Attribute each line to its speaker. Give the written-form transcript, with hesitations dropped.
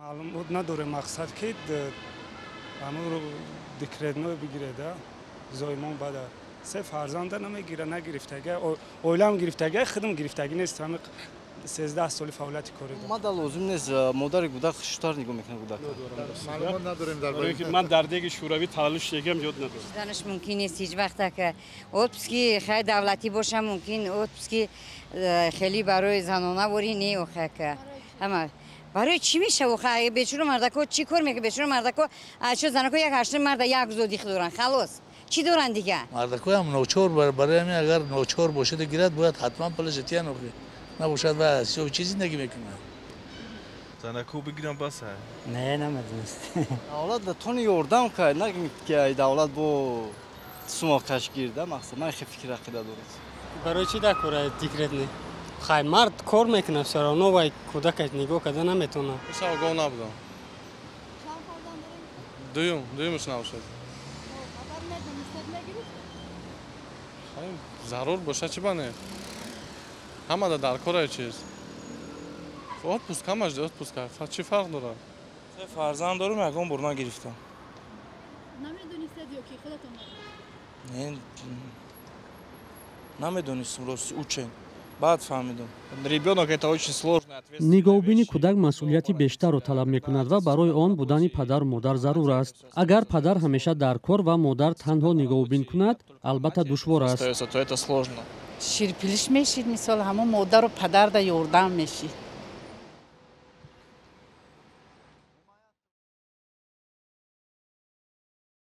Speaker 1: Маълумот надорем, мақсад ки ҳамун декретной бигиреда, зоимон бада се фарзанда намегира, нагирифтага, оилам гирифтага, худам гирифтагӣ нест, ҳами 13 соли фаъолияти корӣ.
Speaker 2: Мада лозим нест, модари кӯдак хуштар нигоҳ мекунад кӯдака.
Speaker 3: Маълумот надорем дар
Speaker 4: Барои ки ман дар деги шӯравӣ таваллуд шудагиам, ёд надорам.
Speaker 5: Шуданаш мумкин нест ҳеҷ вақта ка отпуски хай давлатӣ боша, мумкин отпуски хеле барои занона ворӣ не. Охака ҳама барои чӣ мешава? Охай, бечуро мардако чӣ кор мекунад? Бечуро мардако чо занако як ҳаштум марда як зодих доранд, халос, чӣ доранд дига?
Speaker 6: Мардакоям ночор, барои ҳамин агар ночор бошад, гирад, бояд ҳатман пулаша тиян, охи набошад ва ҳисоби чӣ зиндагӣ мекунад?
Speaker 7: Занако бигирам, баса.
Speaker 8: Не, намедонист.
Speaker 2: Давлат да тони ёрдам кард, на ки давлат бо сумо кашгирда. Мақсад, ман хе фикр, ақида дорам.
Speaker 8: Барои чӣ дар кора декретный? Хай, мард кор мекунад, всё равно вай кӯдака нигоҳ карда наметавонад.
Speaker 7: Огоҳ набудам. Дуюм, дуюмаш набошад. Зарур бошад, чӣ ба не? Ҳамада дар кора чиз, отпуск, ҳамаш отпуск, чӣ фарқ дорад?
Speaker 9: Се фарзанд дорум, ягон бор нагирифтам.
Speaker 10: Намедонистед ё ки худатон?
Speaker 9: Не, намедонистам, рости, учен баъд фаҳмидам.
Speaker 11: Ребенок — это очень сложная.
Speaker 12: Нигоҳубини кӯдак масъулияти бештарро талаб мекунад ва барои он будани падару модар зарур аст. Агар падар ҳамеша дар кор ва модар танҳо нигоҳубин кунад, албатта, душвор аст.
Speaker 11: То это сложно.
Speaker 13: Ширпилиш мешид, мисол, ҳамон модару падарда ёрдам мешид.